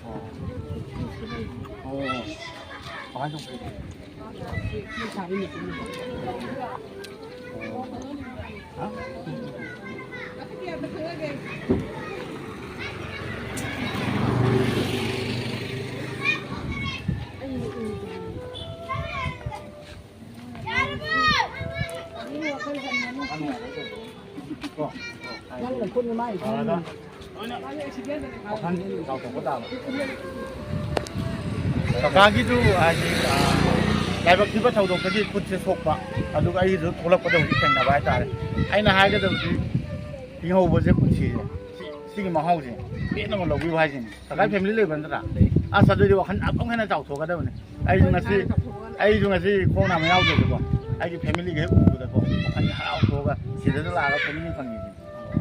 ꯑꯣ꯫ ꯑꯣ꯫ ꯀꯃꯥꯏꯅ ꯇꯧꯕ? ꯍꯥ? ꯀꯀꯥꯒꯤꯗꯨ ꯍꯥꯏꯗꯤ, ꯑꯥ, ꯂꯥꯏꯕꯛ ꯊꯤꯕ ꯊꯧꯗꯣꯛꯇꯒꯤ ꯈꯨꯠꯁꯦ ꯁꯣꯛꯄ, ꯑꯗꯨꯒ ꯑꯩꯒꯤꯁꯨ ꯊꯣꯛꯂꯛꯄꯗ ꯍꯧꯖꯤꯛ ꯊꯦꯡꯅꯕ ꯍꯥꯏꯇꯥꯔꯦ꯫ ꯑꯩꯅ ꯍꯥꯏꯒꯗꯕꯗꯤ ꯍꯤꯡꯍꯧꯕꯁꯦ ꯄꯨꯟꯁꯤꯁꯦ, ꯁꯤ-, ꯁꯤꯒꯤ ꯃꯍꯥꯎꯁꯦ ꯄꯦꯟꯅ ꯑꯃ ꯂꯧꯕꯤꯌꯨ ꯍꯥꯏꯁꯤꯅꯤ꯫ ꯀꯀꯥ ꯐꯦꯃꯤꯂꯤ ꯂꯩꯕ ꯅꯠꯇ꯭ꯔꯥ? ꯑꯁ, ꯑꯗꯨꯗꯤ ꯋꯥꯈꯜ ꯑꯃꯨꯛ ꯍꯦꯟꯅ ꯆꯥꯎꯊꯣꯛꯀꯗꯕꯅꯤ꯫ ꯑꯩꯁꯨ ꯉꯁꯤ, ꯑꯩꯁꯨ ꯉꯁꯤ ꯈꯣꯡ ꯅꯥꯝꯃ ꯌꯥꯎꯗ꯭ꯔꯁꯨꯀꯣ, ꯑꯩꯒꯤ ꯐꯦꯃꯤꯂꯤꯒ ꯍꯦꯛ ꯎꯕꯗꯀꯣ, ꯋꯥꯈꯜꯁꯦ ꯍꯔꯥꯎꯊꯣꯛꯑꯒ ꯁꯤꯗꯁꯨ ꯂꯥꯛꯑꯒ ꯐꯦꯃꯤꯂꯤ ꯐꯪꯉꯤꯁꯤꯅꯤ꯫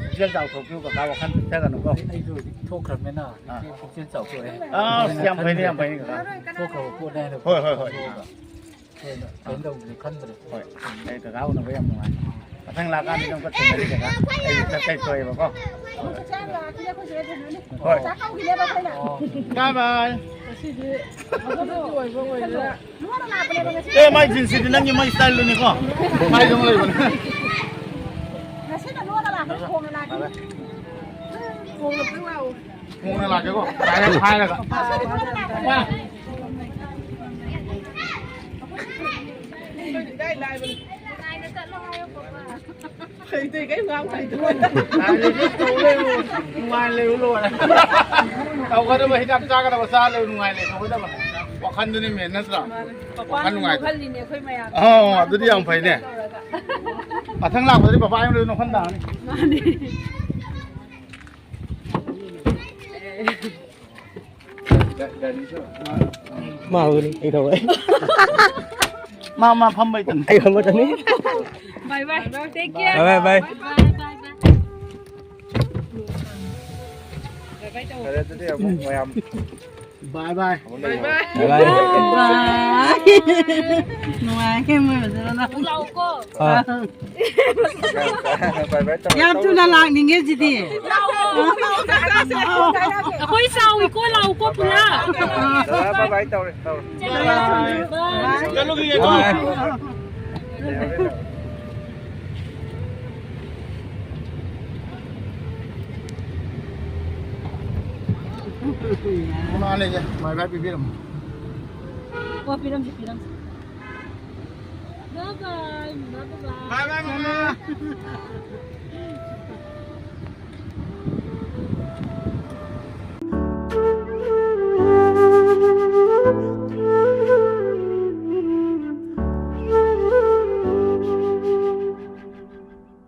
ꯄꯨꯛꯆꯦꯜ ꯆꯥꯎꯊꯣꯛꯄꯤꯌꯨ ꯀꯀꯥ, ꯋꯥꯈꯜ ꯄꯤꯛꯊꯒꯅꯨꯀꯣ꯫ ꯑꯩꯁꯨ ꯍꯧꯖꯤꯛ ꯊꯣꯛꯈ꯭ꯔꯕꯅꯤꯅ ꯑꯥ꯫ ꯍꯧꯖꯤꯛꯇꯤ ꯄꯨꯛꯆꯦꯜ ꯆꯥꯎꯊꯣꯛꯑꯦ꯫ ꯑꯥ, ꯑꯁ, ꯌꯥꯝ ꯐꯩꯅꯦ, ꯌꯥꯝ ꯐꯩꯅꯦ ꯀꯀꯥ꯫ ꯊꯣꯛꯈ꯭ꯔꯕ ꯄꯣꯠꯅꯦ ꯍꯥꯏꯅ ꯍꯣꯏ, ꯍꯣꯏ, ꯍꯣꯏ꯫ ꯈꯟꯗꯣꯛꯑꯒ꯫ ꯍꯦꯟꯅ ꯀꯩꯅꯣ ꯇꯧꯕꯗꯤ ꯈꯟꯗ꯭ꯔꯦ꯫ ꯍꯣꯏ꯫ ꯑꯩ ꯀꯀꯥ ꯎꯅꯕ ꯌꯥꯝ ꯅꯨꯡꯉꯥꯏ꯫ ꯃꯊꯪ ꯂꯥꯛꯀꯥꯟꯗꯗꯤ ꯑꯃꯨꯛꯀ ꯊꯦꯡꯅꯁꯤ ꯀꯀꯥ꯫ ꯑꯩ ꯆꯠ ꯀꯩ ꯊꯣꯛꯑꯦꯕꯀꯣ꯫ ꯍꯣꯏ꯫ ꯑꯣ꯫ Bye bye꯫ ꯑꯦ, ꯃꯥꯏ ꯖꯤꯟꯁꯁꯤꯗꯤ ꯅꯪꯒꯤ ꯃꯥꯏ ꯁ꯭ꯇꯥꯏꯜꯗꯨꯅꯤꯀꯣ꯫ ꯃꯥꯏꯗꯨ ꯑꯃ ꯂꯩꯕꯅꯦ꯫ ꯉꯁꯤꯅ ꯂꯣꯟꯅ ꯂꯥꯛꯀꯅꯤ, ꯈꯣꯡꯅ ꯂꯥꯛꯀꯅꯤ꯫ ꯈꯣꯡꯅ ꯂꯥꯛꯀꯦꯀꯣ꯫ ꯗꯥꯏꯔꯦꯛ ꯍꯥꯏꯔꯒ꯫ ꯐꯩꯗꯣꯏ ꯀꯩ ꯉꯥꯡ ꯐꯩꯗꯣꯏ꯫ ꯅꯨꯡꯉꯥꯏꯅ ꯂꯩꯌꯨ ꯂꯣꯏꯔꯦ꯫ ꯇꯧꯒꯗꯕ ꯍꯤꯗꯥꯛ ꯆꯥꯒꯗꯕ ꯆꯥ ꯂꯩꯌꯨ, ꯅꯨꯡꯉꯥꯏꯅ ꯂꯩꯊꯣꯛꯀꯗꯕ꯫ ꯋꯥꯈꯟꯗꯨꯅꯤ ꯃꯦꯟ ꯅꯠꯇ꯭ꯔꯥ? ꯃꯥꯅꯦ꯫ ꯄꯄꯥꯅ ꯋꯥꯈꯜ ꯅꯨꯡꯉꯥꯏ-, ꯅꯣꯛꯍꯜꯂꯤꯅꯦ ꯑꯩꯈꯣꯏ ꯃꯌꯥꯝ꯫ ꯑꯣ, ꯑꯗꯨꯗꯤ ꯌꯥꯝ ꯐꯩꯅꯦ꯫ ꯇꯧꯔꯒ꯫ ꯃꯊꯪ ꯂꯥꯛꯄꯗꯗꯤ ꯄꯄꯥ ꯑꯩꯉꯣꯟꯗ ꯅꯣꯛꯍꯟ ꯇꯥꯕꯅꯤ꯫ ꯃꯥꯅꯦ꯫ ꯃꯥ ꯑꯣꯏꯅꯤ, ꯑꯩ ꯇꯧꯔꯣꯏ꯫ ꯃꯥ, ꯃꯥ ꯐꯝꯕꯩ ꯇꯟ꯫ ꯑꯩ ꯐꯝꯕ ꯇꯟꯅꯤ꯫ Bye bye. Take care. Bye bye, bye. Bye bye, bye bye. ꯐꯔꯦ, ꯑꯗꯨꯗꯤ ꯑꯃꯨꯛ ꯃꯌꯥꯝ꯫ Bye bye꯫ ꯑꯃꯨꯛ ꯂꯩꯔꯣ꯫ Bye bye. Bye bye. ꯅꯨꯡꯉꯥꯏꯈ꯭ꯔꯦ ꯃꯣꯏ ꯃꯁꯦꯟ ꯃꯅꯥꯎ꯫ ꯑꯃꯨꯛ ꯂꯥꯛꯎꯀꯣ꯫ ꯑꯥ꯫ Bye bye ꯇꯧꯔꯣ, ꯌꯥꯝ ꯇꯧꯔꯣ, ꯊꯨꯅ ꯇꯧꯔꯣ꯫ ꯂꯥꯛꯅꯤꯡꯉꯦ ꯁꯤꯗꯤ꯫ ꯑꯩꯈꯣꯏ ꯆꯥꯎꯏꯀꯣ, ꯂꯥꯛꯎꯀꯣ ꯄꯨꯂꯞ꯫ ꯗꯗꯥ bye bye ꯇꯧꯔꯦ, ꯇꯧꯔꯦ꯫ ꯆꯠꯂꯨꯈꯤꯒꯦꯀꯣ꯫ ꯃꯥꯅꯦ, bye bye ꯄꯤꯕꯤꯔꯝꯃꯣ꯫ ꯑꯣ, ꯄꯤꯔꯝꯁꯤ, ꯄꯤꯔꯝꯁꯤ꯫ Bye bye, bye bye꯫ Bye bye, ꯃꯃꯥ꯫